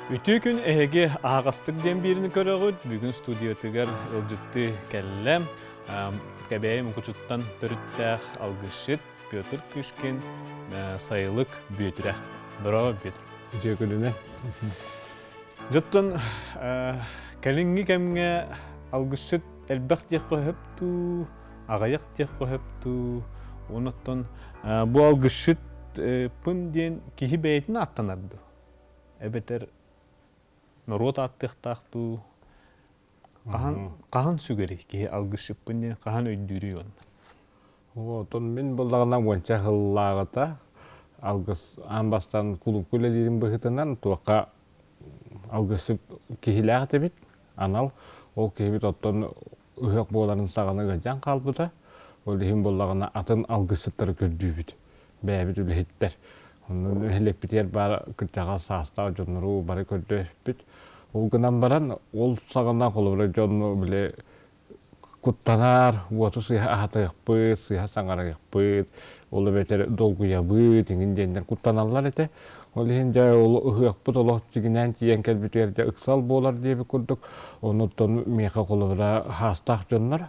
Үтүө күн эһиги аһаҕастык диэн биирини көрөҕүт. Бүгүн студиятыгар ыалдьыттыы кэллэ. Кэбээйи Мукучуттан төрүттээх алгысчыт Петр Кышкин, Сайылык Бүөтүрэ. Здорово, Петр. Үтүө күнүнэн. Дьоттон кэлиҥҥи кэмҥэ алгысчыт элбэх диэххэ сөп дуу, аҕыйах диэххэ сөп дуу, онуттан бу алгысчыт пын диэн киһи бэйэтин ааттанар дуу? Эбэтэр норуот ааттыахтаах дуу, хаһан хаһан сүгэрий киһи алгысчыппын диэн хаһан өйдүүрүй уонна? Оттон мин буоллаҕына уонча сыллааҕыта алгыс аан бастаан кулуупка үлэлиирим быһыытынан туохха алгысчыт киһилээх этибит анал. Ол киһибит оттон ыһыах буоларын саҕана ыалдьан хаалбыта. Ол иһин буоллаҕына атын алгысчыттары көрдүүбүт. Бэйэбит үлэһиттэр. Онно нэһилиэкпитигэр баар кырдьаҕас саастаах дьоннору бары көрдөспүт. Ол гынан баран, ол саҕана холобура дьон били куттанар, уоту сыыһа аһатыахпыт, сыыһа саҥарыахпыт, ол эбэтэр долгуйабыт иҥин диэннэр куттаналлар этэ. Ол иһин дьэ ол ыһыахпыт олох дьиҥинээн тиийэн кэлбитигэр дьэ ыксал буолар диэбит курдук, онуттан миэхэ холобура хаастаах дьоннор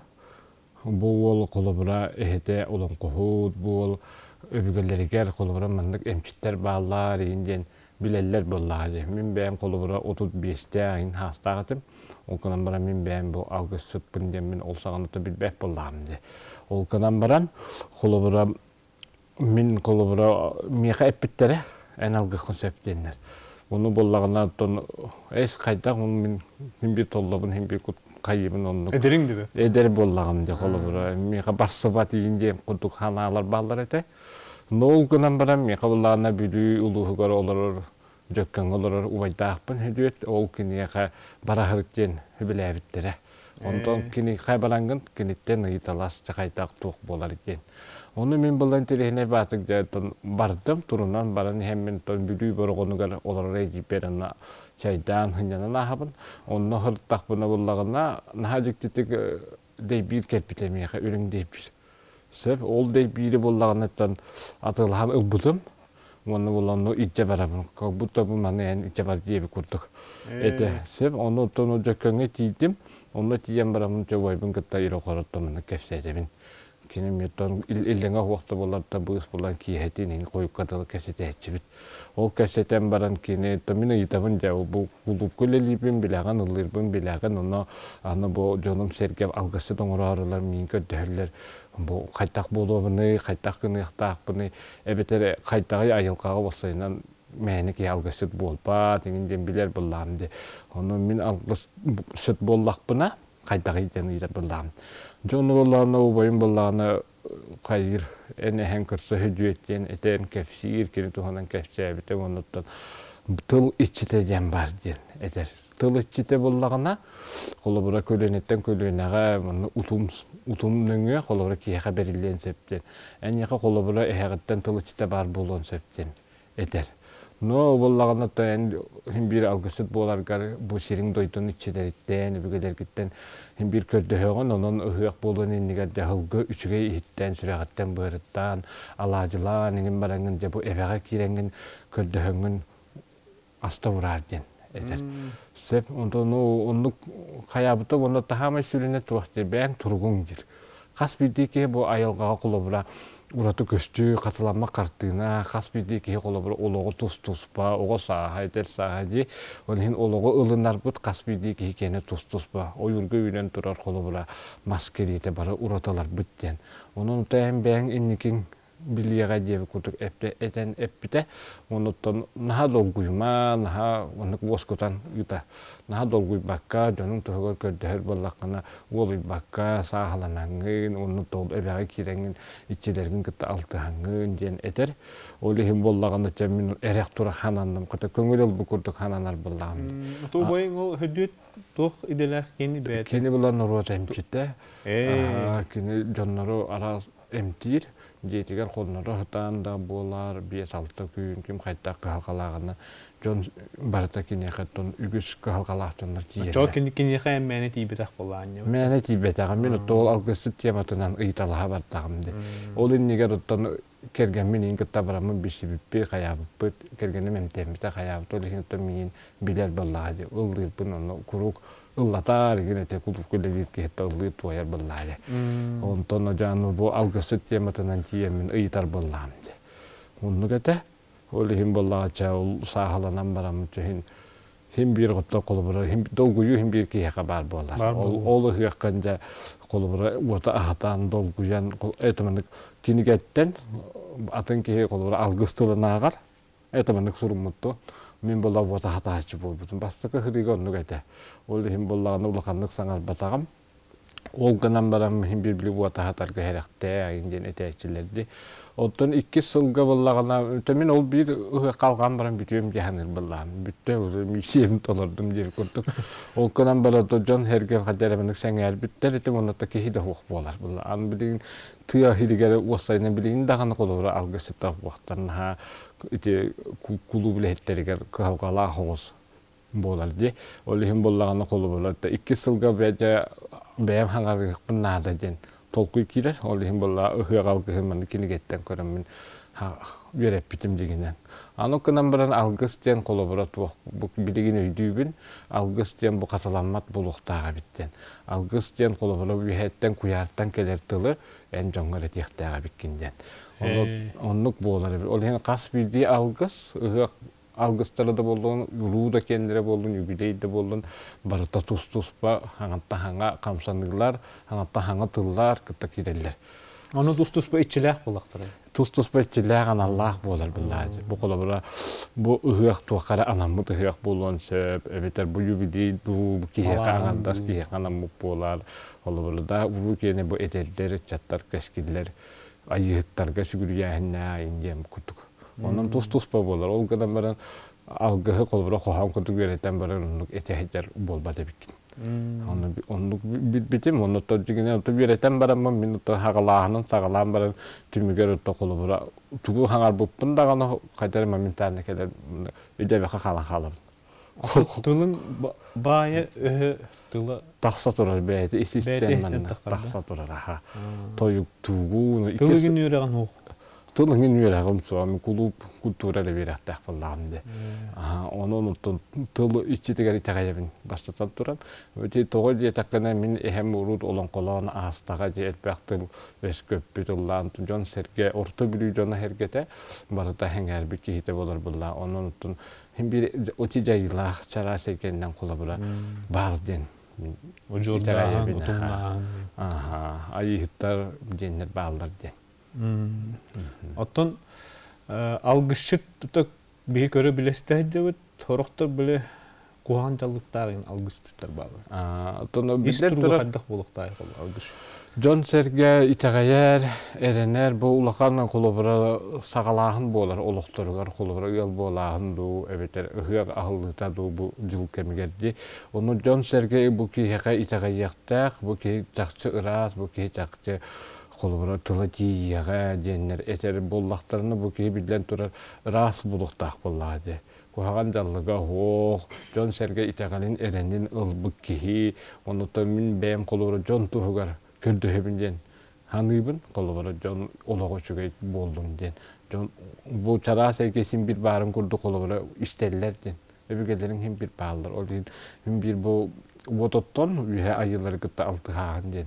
бу уол холобура эһэтэ олоҥхоһут, бу уол өбүгэлэригэр холобура маннык эмчиттэр бааллар иһин диэн билэллэр буоллаҕа дии. Мин бэйэм холобура 35-тээх иһин хаастаах этим. Ол гынан баран мин бэйэм бу алгысчыппын диэммин ол саҕана билбэт буоллаҕым дии. Ол гынан баран холобура мин холобура миэхэ эппиттэрэ эн алгыххын сөп диэннэр. Ону буоллаҕына оттон эс хайдах мин мин биир толлобун мин биир хайыыбын оннук. Эдэриҥ диби. Эдэр буоллаҕым дии холобура миэхэ барсыбат иин диэн курдук санаалар бааллар этэ. Но ол гынан баран миэхэ буоллаҕына Бүлүү улууһугар олорор Дьөккөҥҥө олорор убайдаахпын Һүдүөт ол киниэхэ бараһырыт диэн үбүлээбиттэрэ. Онтон киниэхэ бараҥҥын киниттэн ыйыталас чахайдаах туох буолар диэн. Ону мин булан интэриэһинэй баатык дьэ бардым, турунан баран иһэммин тон Бүлүү Бороҕонугар олорор эдьиийбэр онно чайдаан сынньанан ааһабын. Онно сырыттахпына буллаҕына наһаа дьиктитик дэйбиир кэлбитэ миэхэ үрүҥ дэйбиир. Сөп, ол дэйбиири буллаҕыныттан атыылаһан ылбытым. Уонна булан илдьэ барабын. Как будто бу маны эн илдьэ бар диэбит курдук. Этэ. Сөп, ону оттон Дьөккөҥҥө тиийдим. Онно тиийэн бараммын чобуойбун кытта ирэ-хороттоммун кэпсээтэбин. Кини миттон иллэҥэ уохта буоларта быыс булан киэһэтин иһин хойукка дылы кэсэтээччибит. Ол кэсэтэн баран кини мин ыйытабын дьэ бу кулуупка үлэлиибин билэҕин ыллыырбын билэҕин онно аны бу дьонум-сэргэм алгысчыт оҥороорулар миин көрдөһөллөр бу хайдах буолуобуный хайдах гыныахтаахпыный эбэтэр хайдаҕый айылҕаҕа уопсайынан мээнэ киһи алгысчыт буолбат иҥин диэн билэр буоллаҕым дии ону мин алгысчыт буоллахпына хайдаҕый диэн ыйытар буоллаҕым дьэ ону буоллаҕына убайым буоллаҕына хайыыр эн эһэҥ көрсө үдүөт диэн этэн кэпсиир кини туһунан кэпсээбитэ уонуттан тыл иччитэ диэн бар диэн этэр тыл иччитэ буоллаҕына холобура көлүөнэттэн көлүөнэҕэ манна утум утум нөҥүө холобура киһиэхэ бэриллиэн сөп диэн эйиэхэ холобура эһэҕиттэн тыл иччитэ баар буолуон сөп диэн этэр. Но буоллаҕына эн син биир алгысчыт буоларгар бу сириҥ дойдун иччилэриттэн, өбүгэлэргиттэн син биир көрдөһөҕүн, онон ыһыах буолуон иннигэр дьаһылгы үчүгэй иһиттэн, сүрэҕиттэн быарыттаан, алаадьылаан иҥин бараҥҥын дьэ бу эбэҕэ киирэҥҥин көрдөһөҥҥүн аста ураар диэн этэр. Сөп, онтон оннук хайаабыта уонна таһаамай сүрүнэ туох диир, бэйэҥ туругуҥ диир. Хас биирдии киһи бу айылҕаҕа холобура ураты көстүү, хатыламмат хартыына, хас биирдии киһи холобура олоҕу тус-туспа, оҕо сааһа, эдэр сааһа дии. Ол иһин олоҕу ылынарбыт хас биирдии киһи киэнэ тус-туспа, ойуурга үүнэн турар холобура мас кэриэтэ бары уратыларбыт диэн. Онон эн бэйэҥ инникиҥ билиэҕэ диэбит курдук этэн эппитэ. Онуттан наһаа долгуйума, наһаа оннук уоскутан ыыта. Наһаа долгуйбакка, дьонуҥ туһугар көрдөһөр буоллаххына, уолуйбакка, сааһыланаҥҥын, оннук эбэҕэ киирэҥҥин, иччилэргин кытта алтыһаҥҥын диэн этэр. Ол иһин буоллаҕына, чэ мин эрэх тура хананным, хата көҥүл ылбыт курдук хананар буоллаҕым. Ото убайыҥ ол хөдүөт туох идэлээх кини бэйэтэ? Кини була норуот эмчитэ. Кини дьоннору араас эмтиир, дьиэтигэр хонноро сатаан да буолар, 5-6 күн ким хайдах кыһалҕалааҕына дьон барыта киниэхэ үгүс кыһалҕалаах дьоннор тиийэллэр. Чоо киниэхэ мээнэ тиийбэтэх буолаанньа. Мээнэ тиийбэтэҕим. Мин оттон ол алгысчыт тематынан ыйыталаһа бардаҕым дии. Ол иннигэр оттон Кэргэммин иин кытта бараммын билсибиппит, хайаабыппыт, кэргэним эмтэммитэ хайаабыт, ол иһин оттон миигин билэр буоллаҕа дии, ыллыырбын онно куруук ыллатаар игин этэ кулуупка үлэлиир киһиттэ ыллыыр туойар буоллаҕа дии. Онтон одьааны бу алгысчыт тематынан тиийэммин ыйытар буоллаҕым дии. Оннук этэ. Ол иһин буоллаҕа чэ ол сааһыланан бараммыт иһин Син биир оттон холобура долгуйуу син биир киһиэхэ баар буолар. Ол ол ыһыаххын дьэ холобура уота аһатан долгуйан это маннык кинигэттэн атын киһи холобура алгыс тылын ааҕар это маннык суруммутту мин була уота аһатааччы буолбутум бастакы ыһырыыга оннук этэ. Ол иһин буоллаҕына улаханнык саҥарбатаҕым. Ол гынан баран иһин били уотаһатарга сэрэхтээх диэн этээччилэрди. Оттон иккис сылга буоллаҕына, мин ол биир ыһыахха алҕаан баран бүтүөм дии саныыр буоллаҕым. Бүттэ уже миссиябын толордум диир курдук. Ол гынан баран дьон сэргэ хадьарамынык сэҥээрбиттэр этим, онно киһи да суох буолар. Аны билигин тыа сиригэр уоссайынан билигин даҕаны холобура алгысчыттар уохтар наһаа ити кулууп үлэһиттэригэр кыһалҕалаах оҕус буолар дии. Ол иһин буоллаҕына холобура иккис сылга бэйэ бэйэм хаҥарыахпын наада диэн толкуй киирэр. Ол иһин буолла ыһыах алгыһын манна кинигэттэн көрөммүн үөрэппитим дьиҥинэн. Аны гынан баран алгыс диэн холобура туох бу билигин өйдүүбүн. Алгыс диэн бу хатыламмат буолуохтаах эбит диэн. Алгыс диэн холобура үөһэттэн куйаартан кэлэр тылы эн дьоҥҥор этиэхтээх эбиккин диэн. Оннук буолар эбит. Ол иһин хас биирдии алгыс ыһыах алгыстара да буоллун, улуу да киэннэрэ буоллун, үбүлэй да буоллун, барыта тус-туспа хаҥаттан хаҥа хамсаныылар, хаҥаттан хаҥа тыллар кытта киирэллэр. Ону тус-туспа иччилээх буоллахтара. Тус-туспа иччилээх аналлаах буолар быллаа. Бу холобура бу ыһыах туохха эрэ анаммыт ыһыах буолуон сөп, эбэтэр бу юбилей дуу, бу киһиэхэ аҥардас киһиэхэ анаммыт буолар. Холобура да улуу киэни бу эдэрдэр, ыччаттар, кэскиллэр айыыһыттарга сүгүрүйээһиннээх диэн курдук. Онон тус-туспа буолар. Ол гынан баран алгыһы холобура хоһоон курдук үөрэтэн баран оннук этэ сылдьар буолбат эбиккин. Оннук билбитим, онно дьиҥинэн үөрэтэн бараммын мин хаҕалааһынын саҕалаан баран түмүгэр отто холобура тугу хаҥарбыппын даҕаны хайдах эрэ моментально кэлэр өйдөөбөххө хаалан хаалабын. Тылын баайа өһө тыла тахса турар бэйэтэ ис истэн манна тахса турар аха тойуктуугун тылыгын үөрэҕин уох тылыгын үөрэҕим суом кулууп культура эрэ үөрэхтээх буоллаҕым де онон оттон тыл иччитигэр итэҕэйэбин бастатан туран ити тоҕо диэтэххинэ мин эһэм урут олоҥхолоон аастаҕа дьэ элбэх тыл өскөппүт ыллаан дьон сэргэ орто бүлүү дьоно сэргэтэ барыта сэҥээрбит киһитэ буолар буоллаа онон оттон Син биир ути дьайыылаах чараас эйгэннэн холобура баар диэн Удьуордааһын, утумнааһын. Аха, айыыһыттар диэннэр бааллар диэн. Оттон алгысчыт биһи көрө билэстэ сылдьабыт, сорохтор били куһаҕан дьаллыктаах алгысчыттар бааллар. Оттон Ис туруга хайдах буолуохтаах алгыс? Дьон-сэргэ итэҕэйэр, эрэнэр бу улахан холобура саҕалааһын буолар олохторугар холобура ыал буолааһын дуу эбэтэр ыһыах аһыллыыта дуу бу дьыл кэмигэр дии. Ону дьон-сэргэ бу киһиэхэ итэҕэйиэхтээх, бу киһи чахчы ыраас, бу киһи чахчы холобура тыла тиийиэҕэ диэннэр этэр буоллахтарына бу киһи биллэн турар ыраас буолуохтаах буоллаҕа дии. Куһаҕан дьаллыга оһуох, дьон-сэргэ итэҕэлин эрэнин ылбыт киһи, онуттан мин бэйэм холобура дьон туһугар көрдөһөбүн диэн саныыбын, холобура дьон олоҕо үчүгэй буоллун диэн. Дьон бу чараас эйгэ син биир баарын курдук холобура истэллэр диэн. Өбүгэлэриҥ син биир бааллар. Ол иһин син биир бу уот оттон үөһэ айыылары кытта алтыһааһын диэн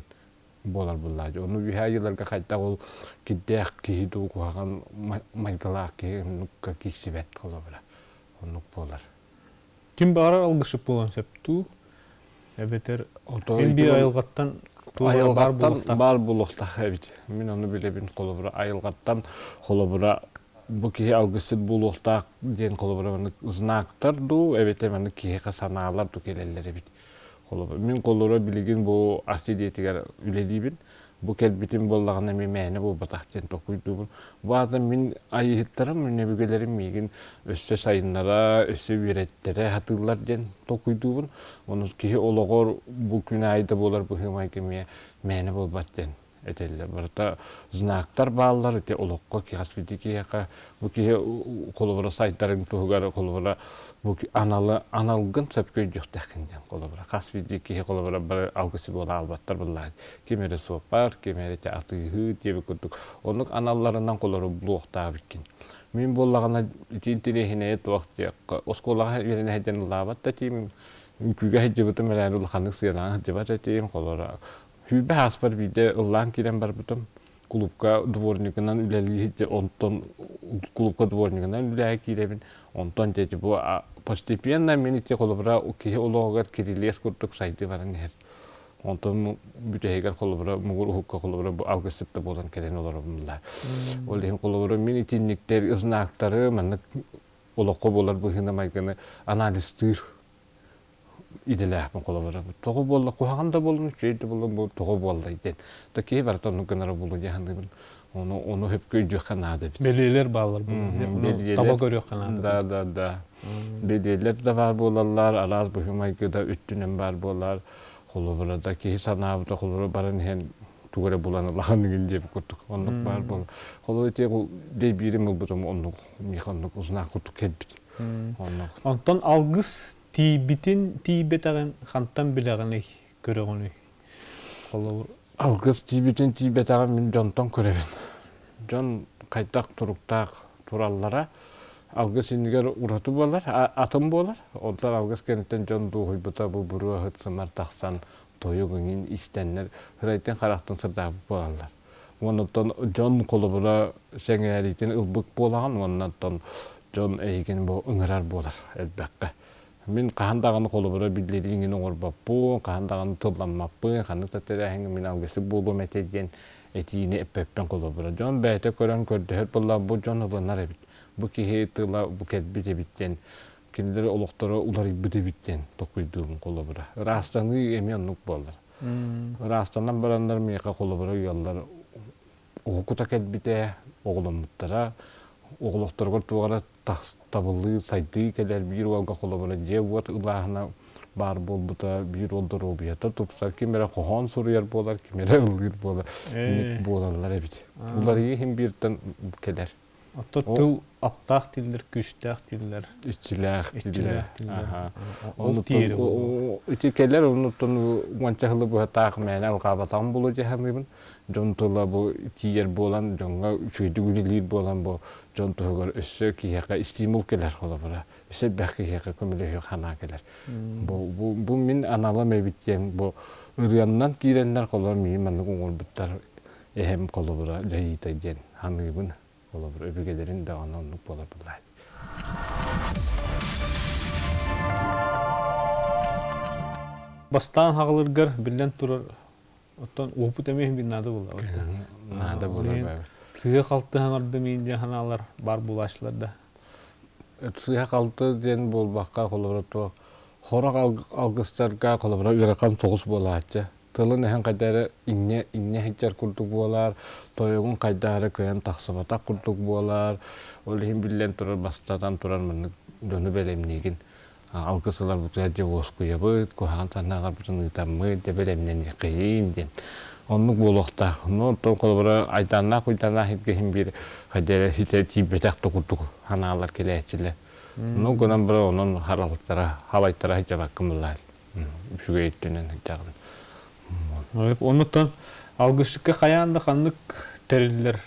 буолар буоллаҕа. Ону үөһээ айыыларга хайдах ол кирдээх киһи дуу куһаҕан майгылаах киһи оннукка киирсибэт холобура. Оннук буолар. Ким баҕарар алгысчыт буолуон сөп дуу? Эбэтэр эн биир айылҕаттан айылҕаттан баар буолуохтаах эбит. Мин ону билэбин холобура айылҕаттан холобура бу киһи алгысчыт буолуохтаах диэн холобура маннык знактар дуу эбэтэр маннык киһиэхэ санаалар дуу кэлэллэр эбит. Холобур, мин холобура билигин бу ас идиэтигэр үлэлиибин. Бу кэлбитим буоллаҕына эмиэ мээнэ буолбатах диэн толкуйдуубун. Бу аата мин айыыһыттарым, мин өбүгэлэрим миигин өссө сайыннара, өссө үөрэттэрэ сатыыллар диэн толкуйдуубун. Ону киһи олоҕор бу күн аайы да буолар быһыы-майгы эмиэ мээнэ буолбат диэн. этэллэр. Барыта знактар бааллар ити олоххо хас биирдии киһиэхэ бу киһи холобура сайдарын туһугар холобура бу аналы аналгын сөпкө өйдүөхтээххин диэн холобура хас биирдии киһи холобура бары алгысы буола албаттар быллаан ким эрэ суоппар ким эрэ атыыһыт диэбит курдук оннук аналларынан холору булуохтаабыккин мин буоллаҕына ити интэриэһинэйэ туох диэххэ оскуолаҕа үөрэнэ сылдьан ыллаабат да этиим үҥкүүгэ сылдьыбытым эрээри улаханнык сыанаҕа сылдьыбат этим холобура сүүрбэ ааспар биирдэ ыллаан киирэн барбытым кулуупка дворнигынан үлэлии онтон кулуупка дворнигынан үлэҕэ киирэбин онтон дьэ бу постепенно мин ити холобура киһи олоҕугар кирилиэс курдук сайдыы баран иһэр онтон бүтэһигэр холобура муҥур уһукка холобура бу алгысчыт да буолан кэлэн олоробун ол иһин холобура мин итинниктэр знактары маннык олоххо буолар быһыыны-майгыны анализтыыр идэлээхпин холобура тоҕо буолла куһаҕан да буоллун үчүгэй да буоллун бу тоҕо буолла диэн да киһи барыта оннук гынара буолуо дии саныыбын ону ону сөпкө өйдүөххэ наада эбит бэлиэлэр бааллар буолуо таба көрүөххэ наада да да да бэлиэлэр да баар буолаллар араас быһыы-майгы да өттүнэн баар буолар холобура да киһи санаабыта холобура баран иһэн тугу эрэ булан улахан игин диэбит курдук оннук баар буолар холобура ити дэйбиирим ылбытым оннук миэхэ оннук узнаах курдук кэлбит оннук онтон алгыс тиийбитин тиийбэтэҕин хантан билэҕиний көрөҕүнүй холобур алгыс тиийбитин тиийбэтэҕин мин дьонтон көрөбүн дьон хайдах туруктаах тураллара алгыс иннигэр ураты буолар атын буолар онтон алгыс кэнниттэн дьон дуоһуйбута бу буруо ыһыт сымар тахсан тойук иҥин истэннэр сырайтын харахтан сырдаабыт буолаллар уонна оттон дьон холобура сэҥээриитин ылбыт буолаҕын уонна оттон дьон эйигин бу ыҥырар буолар элбэххэ мин хаһан даҕаны холобура биллэрииҥин оҥорбоппун хаһан даҕаны тылламмаппын ханнык да тэрээһиҥҥэ мин алгысчыт буолуом этэ диэн этиини эппэппин холобура дьон бэйэтэ көрөн көрдөһөр буолла бу дьон ылынар эбит бу киһи тыла бу кэлбит эбит диэн кинилэр олохторо уларыйбыт эбит диэн толкуйдуубун холобура ыраастаныы эмиэ оннук буолар Ыраастанан бараннар миэхэ холобура ыаллар уһукута кэлбитэ, оҕоломмуттара, оҕолохторугар туох эрэ табыллыы, сайдыы кэлэр, биир уолга холобура дьиэ-уот ылааһына баар буолбута, биир уол доруобуйата тупсар, ким эрэ хоһоон суруйар буолар, ким эрэ ыллыыр буолар, буолаллар эбит. Уларыйыы иһин бииртэн кэлэр. Оттон тыл аптаах тиллэр, күүстээх тиллэр. Иччилээх тиллэр. Ол тиэри Ити кэлэр оннуттан уонча сылы быһа таах мээнэ алҕаабатаҕым буолуо дии саныыбын. Дьон тыла бу тиийэр буолан, дьоҥҥо үчүгэйдик үлэлиир буолан бу дьон туһугар өссө киһиэхэ стимул кэлэр холобура. Өссө элбэх киһиэхэ көмөлөһүөх санаа кэлэр. Бу, бу, бу мин аналым эбит диэн бу ырыаннан киирэннэр холобура миигин маннык оҥорбуттар эһэм холобура дьайыыта диэн саныыбын. Холобура өбүгэлэрин даҕаны оннук буолар буолаат. Бастаан хаҕылыргар биллэн турар оттон опыт эмиэ бин наада буолар. Наада буолар. Сыһа халты хаҥардым диэн ханаалар бар булааччылар да. Сыһа халты диэн буолбакка холобура туох хорох алгыстарга холобура ыарахан соҕус буолааччы. Тылын эһэн хайда эрэ инньэ инньэ сылдьар курдук буолар, тойугун хайда эрэ кыайан тахсыбатах курдук буолар. Ол иһин биллэн турар, бастатан турар маннык дьону бэлэмниигин. Алгыс ыларбытыгар дьэ уоскуйабыт, куһаҕан санааларбытын ыытаммыт, дьэ бэлэмнэниэххэйиин диэн. Оннук буолуохтаах. Ну, оттон холобура айдааннаах уйдааннаах сиргэ иһин биир хайда эрэ ситэ тиийбэтэх да курдук санаалар кэлээччилэр. Ну, гынан баран онон харалыктара, халайтара сылдьабаккын былаан. Үчүгэй өттүнэн сылдьаҕын. Оннуттан алгысчыкка хайаан да ханнык тэриллэр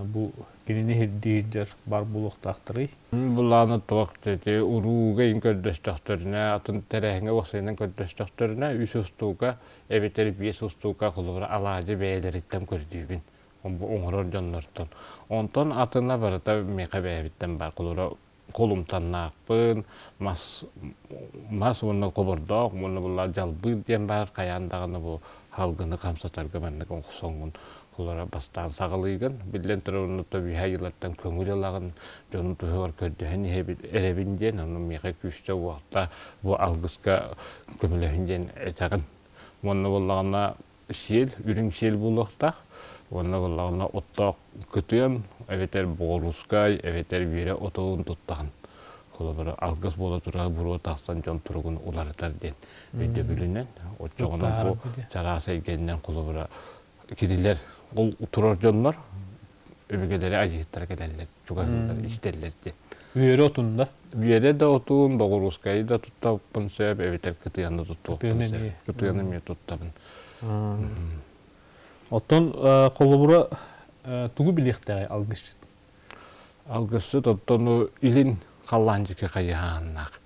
бу кинини ирдии сылдьар бар буолуохтаахтарый? Былааны туох ити урууга иҥ көрдөстөхтөрүнэ, атын тэрээһиҥҥэ уопсайынан көрдөстөхтөрүнэ үс устуука эбэтэр биэс устуука холобура алаадьы бэйэлэриттэн көрдүүбүн оҥорор дьоннортон. Онтон атына барыта миэхэ бэйэбиттэн баар. Холобура холумтаннаахпын, мас мас уонна хобордоох уонна була дьалбыыр диэн баар хайаан даҕаны бу халгыны хамсатарга маннык охсоҥҥун холора бастаан саҕалыыгын биллэн турар онно үһэ йыллартан көҥүл ылаҕын дьонун туһугар көрдөһөн иһэбин эрэбин диэн ону миэхэ күүстэ уохта бу алгыска көмөлөһүн диэн этэҕин уонна буоллаҕына сиэл, үрүҥ сиэл буолуохтаах. Уонна буоллаҕына оттоох кытыан, эбэтэр боҕоруускай, эбэтэр үөрэ отуун туттаҕын. Холобура, алгыс буола турар буруо тахсан дьон туругун уларытар диэн өйдөбүлүнэн, оччоҕуна бу чараас эйгэннэн холобура Кинилэр ол турар дьоннор өбүгэлэри айыһыттара кэлэллэр, чугаһыыллар, истэллэр диэн. Үөрэ отун да? Үөрэ да отун, боҕуруускайы да туттабыппын сөп, эбэтэр кытыаны туттуохпун сөп. Кытыаны эмиэ туттабын. Оттон холобура тугу билиэхтээҕий алгысчыт? Алгысчыт оттон илин халлаан диэки хайыһааннаах.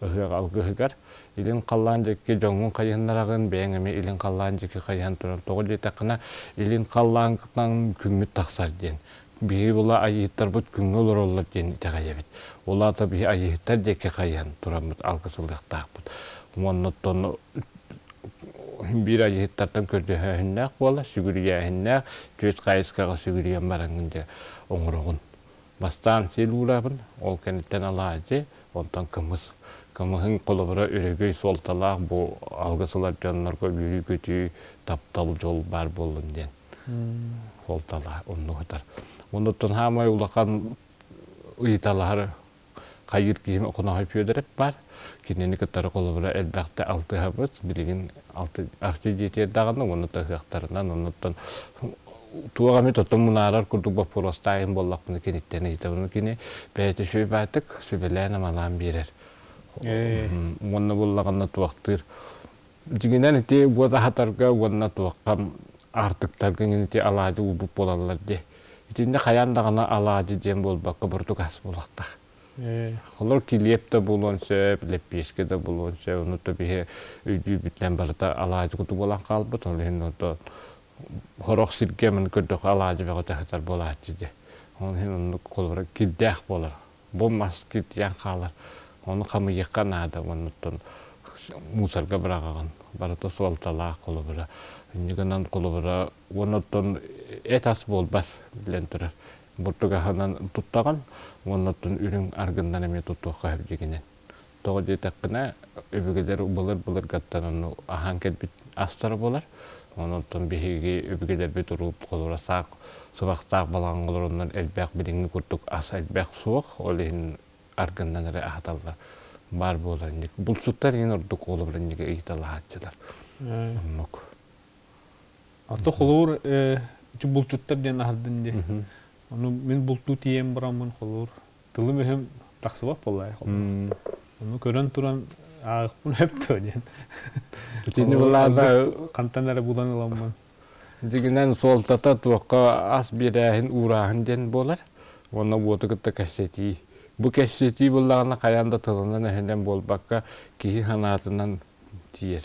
Ыһыах алгыһыгар илин халлаан диэки дьоҥҥун хайыһыннараҕын, бэйэҥ эмиэ илин халлаан диэки хайыһан туран. Тоҕо диэтэххинэ, илин халлааҥҥыттан күммүт тахсар диэн. Биһиги була айыһыттарбыт күҥҥэ олороллор диэн итэҕэйэбит. Ол аата биһи айыһыттар диэки хайыһан тураммыт алгыс ылыахтаахпыт. Уонна оттон биир айыһыттартан көрдөһөөһүннээх буола, сүгүрүйээһиннээх, түөрт хайыскаҕа сүгүрүйэн бараҥҥын дьэ оҥороҕун. Бастаан сил уурабын, ол кэнниттэн алаадьы, онтон кымыс. Кымыһыҥ холобура өрөгөй суолталаах бу алгыс ылар дьоннорго үөрүү-көтүү, таптал, дьол баар буоллун диэн суолталаах оннук ытар. Оннуттан хаамай улахан ыйыталаһар хайыыр киһим Охоноһой Федоров баар. Кинини кытары холобура элбэхтэ алтыһабыт. Билигин арти диэтиэр даҕаны уонна ыһыахтарынан, оннуттан туох эмит отон мунаарар курдук боппуруостаайын буоллахпына киниттэн ыйытабын. Кини бэйэтэ сүбэбаатык сүбэлээн-амалаан биэрэр. Уонна буллаҕына туохтыыр. Дьиҥинэн ити уот аһатарга уонна туохха аартыктарга ити алаадьы уурбут буолаллар дии. Итиннэ хайаан даҕаны алаадьы диэн буолбакка бурдук ас буолуохтаах. Холор килиэп да буолуон сөп, лэппиэскэ да буолуон сөп, ону то биһи өйдүүбүтүнэн барыта алаадьы куту буолан хаалбыт, ол иһин ото хорох сиргэ маны көрдөххө алаадьы бөҕөтө сытар буолааччы дии. Ол иһин оннук холобура кирдээх буолар. Бу мас киртийэн хаалар. Ону хамыйыахха наада уоннуттан мусорга быраҕаҕын. Барыта суолталаах холобура. Инньэ гынан холобура уонна оттон эт ас буолбат билэн турар. Бурдук аһынан туттаҕын уонна оттон үрүҥ аргыннан эмиэ туттуохха сөп дьигинэн. Тоҕо диэтэххинэ, өбүгэлэр былыр-былыргаттан ону аһаан кэлбит астара буолар. Онон биһиги өбүгэлэрбит урут холобура саах сыбахтаах балаҕаҥҥа олороннор элбэх билиҥҥи курдук ас элбэх суох, ол иһин аргыннан эрэ аһаталлар баар буолар инник. Булчуттар иһин ордук холобура иннигэ ыйыталаһааччылар. Оннук. Ато холуур булчуттар диэн аһардын дии. Ону мин бултуу тиийэн бараммын холуур тылым өһүм тахсыбат буоллаа Ону көрөн туран ааҕыппын өптөө диэн. Итини булаада хантан эрэ булан ыламмын. Дьигинэн суолтата туохха ас биэрээһин уурааһын диэн буолар. Уонна уоту кытта кэпсэтии. Бу кэпсэтии буллаҕына хайаан да тылынан өһүнэн буолбакка киһи санаатынан тиийэр.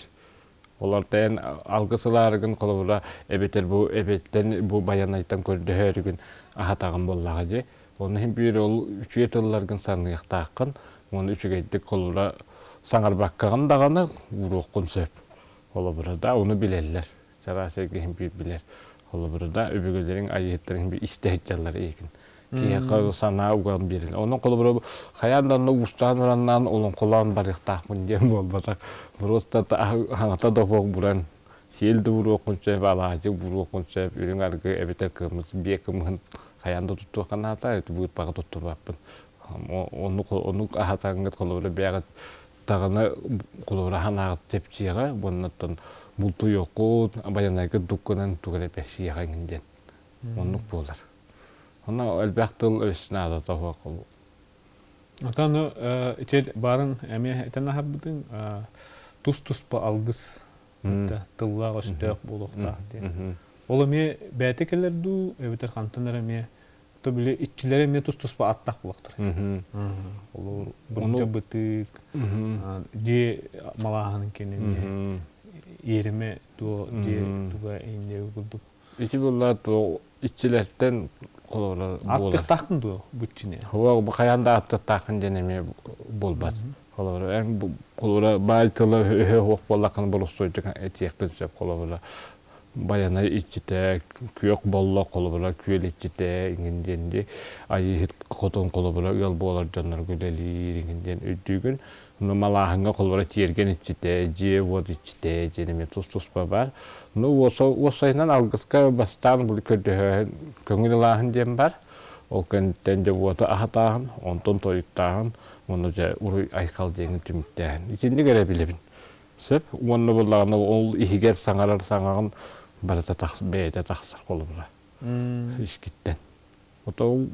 Олортон алгыс ылаарыгын холобура эбэтэр бу эбэттэн бу байанайтан көрдөһөөрүгүн аһатаҕын буоллаҕа дии. Онно иһин биир ол үчүгэй тылларгын саныахтааххын уонна үчүгэйдик холобура саҥарбаккаҕын даҕаны ууруоххун сөп. Холобура да ону билэллэр. Чараас эйгэ иһин биир билэр. Холобура да өбүгэлэриҥ айыһыттарын иһин истэ сылдьаллар эйигин. Киһиэхэ санаа уган биэрэллэр. Онон холобура хайаан да онно уустаан-ураннаан олоҥхолоон барыахтаахпын диэн буолбатах. Просто хаҥата да суох буран сиэл да буруоххун сөп, алаадьы буруоххун сөп, үрүҥ аргы эбэтэр кымыс, биэ кымыһын хайаан да туттуохха наада, быырпаҕы туттубаппын. Оннук оннук аһатаҥҥыт холобура бэйэҕит даҕаны холобура ханаҕыт тэпсиэҕэ уоннаттан бултуйуоххут, байанайгыт дуккунан тугу эрэ бэрсиэҕэ эҥин диэн. Оннук буолар. Онно элбэх тыл өс наадата суох. Отон ити баарын эмиэ этэн аһарбытыҥ тус-туспа алгыс тыллаах өстөөх буолуохтаах диэн. Ол эмиэ бэйэтэ кэлэр дуу, эбэтэр хантан эрэ эмиэ то били иччилэрэ эмиэ тус-туспа аттаах буолуохтара. Олор бырдьа бытык, дьиэ малааһынын кэннэ эмиэ иэримэ туо дьиэ туга инньэ курдук. Ити буолла туох иччилэртэн холобура буолар. Аттыктааххын дуо бу иччини? Хуа хайаан да аттыктааххын диэн эмиэ буолбат. Холобура эн холобура баай тыла өһө суох буоллаххына боростуойдук этиэххин сөп холобура байанай иччитэ күөх боллох холобура күөл иччитэ иҥин диэн дии айыыһыт хотун холобура ыал буолар дьоннорго үлэлиир иҥин диэн өйдүүгүн Ну, малааһыҥҥа холобура тиэргэн иччитэ, дьиэ-уот иччитэ диэн эмиэ тус-туспа баар. Ну, уопсайынан алгыска бастаан бу көрдөһөөһүн, көҥүл ылааһын диэн бар. Ол кэнниттэн дьэ уоту аһатааһын, онтон тойуктааһын, уонна дьэ уруй айхал диэҥин түмүктээһин. Итинник эрэ билэбин. Сөп. Уонна буоллаҕына ол иһигэр саҥарар саҥаҕын Барыта бэйэтэ тахсар холобура. Искиттэн. Ото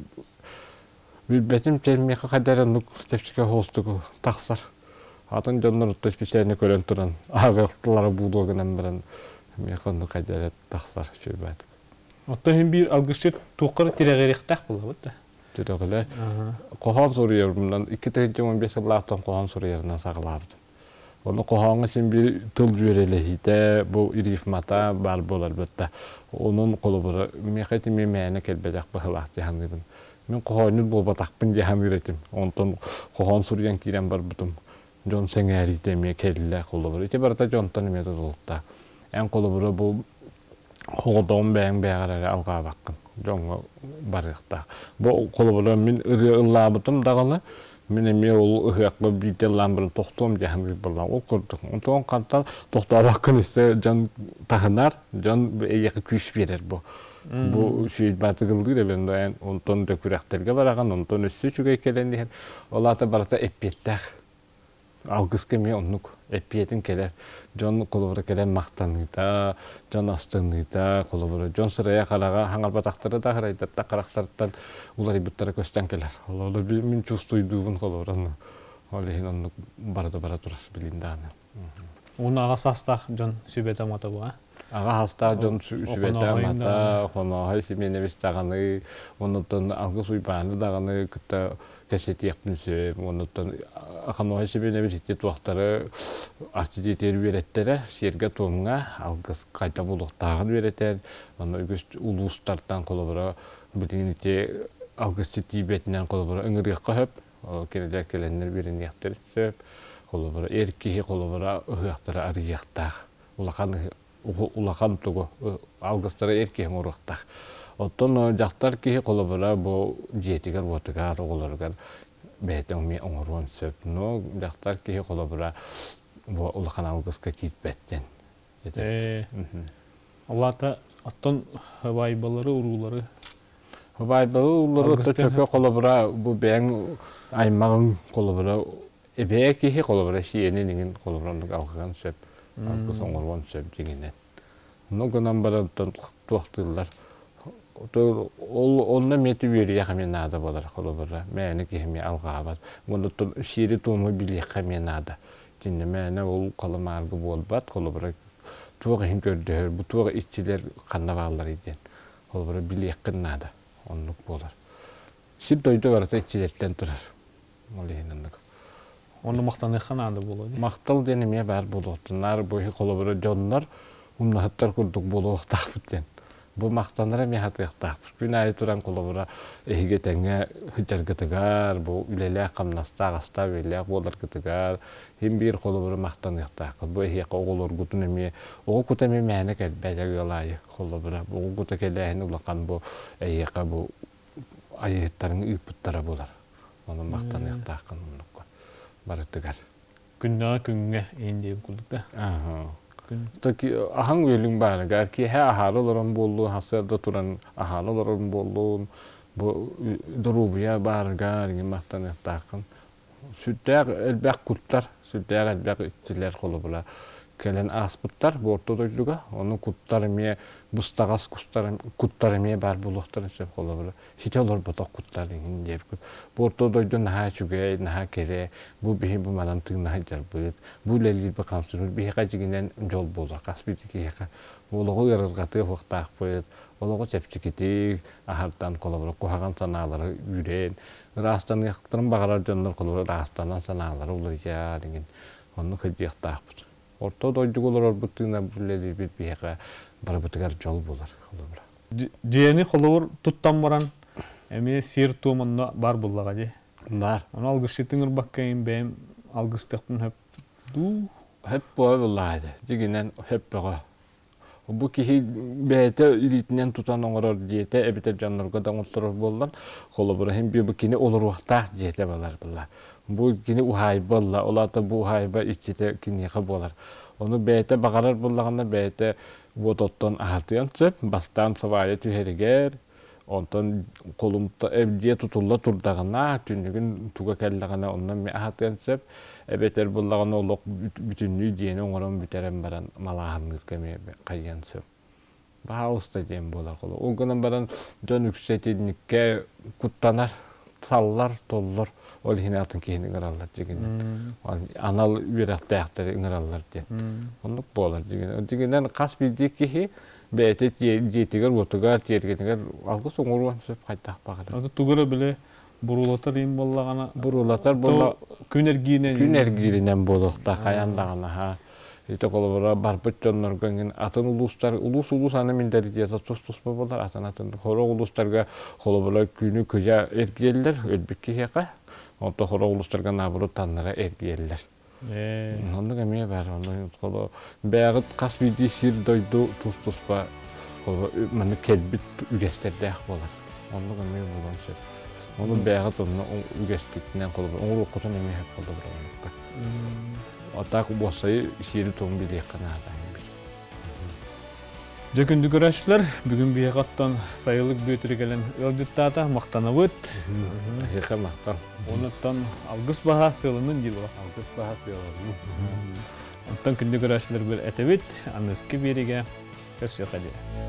билбэтим миэхэ хайдах оннук чэпчэки соҕустук тахсар. Атын дьоннор отто специально көрөн туран ааҕыахталара буулуо гынан баран миэхэ оннук хайдах эрэ тахсар үчүгэй. Оттон иһин биир алгысчыт туохха тирэҕириэхтээх буолабыт да? Тирэҕилэр. Хоһоон суруйарбынан 2015 сыллаахтан хоһоон суруйарынан саҕалаабытым. Ону хоһооҥҥо син биир тыл дьүөрэлэһиитэ, бу рифмата баар буолар бытта. Онон холобура, миэхэ ити эмиэ мээнэ кэлбэтэх быһыылаах дии саныыбын. Мин хоһоонньут буолбатахпын дии саныыр этим. Онтон хоһоон суруйан киирэн барбытым. Дьон сэҥээриитэ эмиэ кэллэ холобура. Ити барыта дьонтон эмиэ тутулуктаах. Эн холобура бу оҕотоҕун бэйэҥ бэйэҕэр эрэ алҕаабаккын, дьоҥҥо барыахтаах. Бу холобура мин ырыа ыллаабытым даҕаны, мин эмиэ ол ыһыахпар биирдэ ыллаан баран тохтуом дии саныыр буоллаҕым. Ол курдук. Онтон хантан тохтообоккун истэ дьон таһынар, дьон эйиэхэ күүс биэрэр бу. Бу үчүгэй ыллыыр эбэн эн онтон да күрэхтэргэ бараҕын, онтон өссө үчүгэй кэлэн иһэр. Ол аата барыта эппиэттээх. Алгыска эмиэ оннук эппиэтин кэлэр. Дьон холобура кэлэн махтаныыта, дьон астыныыта, холобура дьон сырайа-хараҕа хаҥарбатахтара да харайдартан харахтарыттан уларыйбыттара көстөн кэлэр. Ол мин чувствуйдуубун холобура ол иһин оннук барыта бара турар билин даҕаны. Уонна аҕа саастаах дьон сүбэтэ-амата бу, а? Аҕа саастаах дьон сүбэтэ-амата, Хонооһой Симиэнэбис даҕаны, оннуттан Алгыс Уйбааны даҕаны кытта кэпсэтиэхпин сөп. Оннуттан Хонооһой Симиэнэбис ити туохтары артидиэтигэр үөрэттэрэ, сиэргэ-туомҥа алгыс хайдах буолуохтааҕын үөрэтэр. Онно үгүс улуустартан холобура билигин ити алгысчыт тиийбэтинэн холобура ыҥырыахха сөп. Кинилэр кэлэннэр үөрэниэхтэрин сөп. Холобура, эр киһи холобура ыһыахтары арыйыахтаах. Улахан улахан тугу алгыстары эр киһи оҥоруохтаах. Оттон дьахтар киһи холобура бу дьиэтигэр-уотугар, оҕолоругар бэйэтэ эмиэ оҥоруон сөп. Но дьахтар киһи холобура бу улахан алгыска киирбэт диэн этэр. Ол аата оттон баайбалары, уруулары Баайбалы уруулары чөкө холобура бу бэйэҥ аймаҕыҥ холобура эбээ киһи холобура сиэнин иҥин холобура оннук алҕыан сөп, алгыс оҥоруон сөп дьиҥинэн. Ону гынан баран туохтууллар ол онно эмиэ үөрүйэх эмиэ наада буолар холобура мээнэ киһи эмиэ алҕаабат уонна сиэри-туому билиэххэ эмиэ наада итиннэ мээнэ ол халымааргы буолбат холобура туох иһин көрдөһөр бу туох иччилэр ханна баалларый диэн холобура билиэххин наада оннук буолар сир дойду барыта иччилэртэн турар Ол иһин оннук. Онно махтаныахха наада буолуо дии. Махтал диэн эмиэ баар буолуохтун. Наар бу холобура дьоннор умнаһыттар курдук буолуохтаахпыт диэн. Бу махтанара эмиэ хатыахтаахпыт. Күн аайы туран холобура эһиги тэҥҥэ сылдьаргытыгар, бу үлэлээх-хамнастаах, астаах-үөллээх буоларгытыгар син биир холобура махтаныахтааххыт. Бу эһиэхэ оҕолоргутун эмиэ оҕо кута эмиэ мээнэ кэлбэт ыал аайы холобура. Оҕо кута кэлээһин улахан бу эһиэхэ бу айыһыттарын ыыппыттара буолар. Онон махтаныахтааххын оннукка барытыгар. Күннэҕэ күҥҥэ иин диэбит курдук да. Аһаҥ үөлүҥ баарыгар киэһэ аһаары олорон буоллун, сарсыарда туран аһаары олорон буоллун, бу доруобуйа баарыгар иҥин махтаныахтааххын. Сүрдээх элбэх куттар, сүрдээх элбэх иччилэр холобура кэлэн ааспыттар бу орто дойдуга. Ону куттар эмиэ быстаҕас кустар, куттар эмиэ баар буолуохтарын сөп холобура. Ситэ олорботох куттар иҥин диэбит. Бу орто дойду наһаа үчүгэй, наһаа кэрэ, бу биһи бу манан тыыннаһа дьарбыт, бу үлэлиирбит хамсыырбыт биһиэхэ дьиҥинэн дьол буолар хас биирдии киһиэхэ. Бу олоҕу ыарырҕатыа суохтаахпыт, олоҕу чэпчэкитик аһардан холобура куһаҕан санаалары үүрэн, Ыраастаныахтарын баҕарар дьоннор холобура ыраастанан санаалара уларыйар иҥин оннук сылдьыахтаахпыт. Орто дойдуга олорорбут тыына үлэлиирбит биһиэхэ барыбытыгар дьол буолар холобура. Дьиэни холобур туттан баран эмиэ сиэр-туом онно баар буоллаҕа дии. Баар. Ону алгысчытын ырбакка бэйэм алгыстыахпын сөп дуу? Сөп буола буоллаҕа дии. Дьиҥинэн сөп бөҕө. Бу киһи бэйэтэ илиитинэн тутан оҥорор дьиэтэ эбэтэр дьоннорго да оҥотторор буоллар, холобура иһин бу кини олоруохтаах дьиэтэ буолар буолла. Бу кини уһаайба буолла, ол аата бу уһаайба иччитэ киниэхэ буолар. Ону бэйэтэ баҕарар буоллаҕына бэйэтэ уот оттон аһатыан сөп, бастаан сабаайа түһэригэр, Онтон холумта дьиэ тутулла турдаҕына, түннүгүн туга кэллэҕинэ онно эмиэ аһатыан сөп. Эбэтэр буллаҕына олох бүтүннүү дьиэни оҥорон бүтэрэн баран малааһынныырга эмиэ хайыан сөп. Баһаалыста диэн буолар. Ол гынан баран дьон үксэ итинниккэ куттанар, саллар, толлор. Ол иһин атын киһини ыҥыраллар дьигинэн. Анал үөрэхтээхтэри ыҥыраллар диэн. Оннук буолар дьигинэн. Дьигинэн хас биирдии киһи бэйэтэ дьиэтигэр-уотугар, тиэргэнигэр алгыс оҥоруон сөп хайдах баҕарар. Аты тугу эрэ били бурулатар им буоллаҕына бурулатар буолла күн эргиинэн күн эргииринэн буолуохтаах хайаан даҕаны аһаа ити холобура барбыт дьоннорго иҥин атын улуустар улуус улуус аны менталитета тус туспа буолар атын атын хорох улуустарга холобура күнү кыдьа эргийэллэр өлбүт киһиэхэ онто хорох улуустарга наоборот таннара эргийэллэр оннук эмиэ баар онно бэйэҕит хас биирдии сир дойду тус туспа маннык кэлбит үгэстэрдээх буолар оннук эмиэ буолуон сөп ону бэйэҕит онно үгэскитинэн холобур оҥоруоххутун эмиэ сөп холобур оннукка а так уопсайы сиэри туом билиэххэ наада. Дьэ күндү көрөөччүлэр, бүгүн биһиэхэ оттон сайылык Бүөтүрү кэлэн ыалдьыттаата, махтанабыт. Эһиэхэ махтал. Онуттан алгыс баһа сыалынын диир буолар. Алгыс баһа сыалынын. Оттон күндү көрөөччүлэрбэр этэбит, аныгыскы биэригэ көрсүөххэ диэри.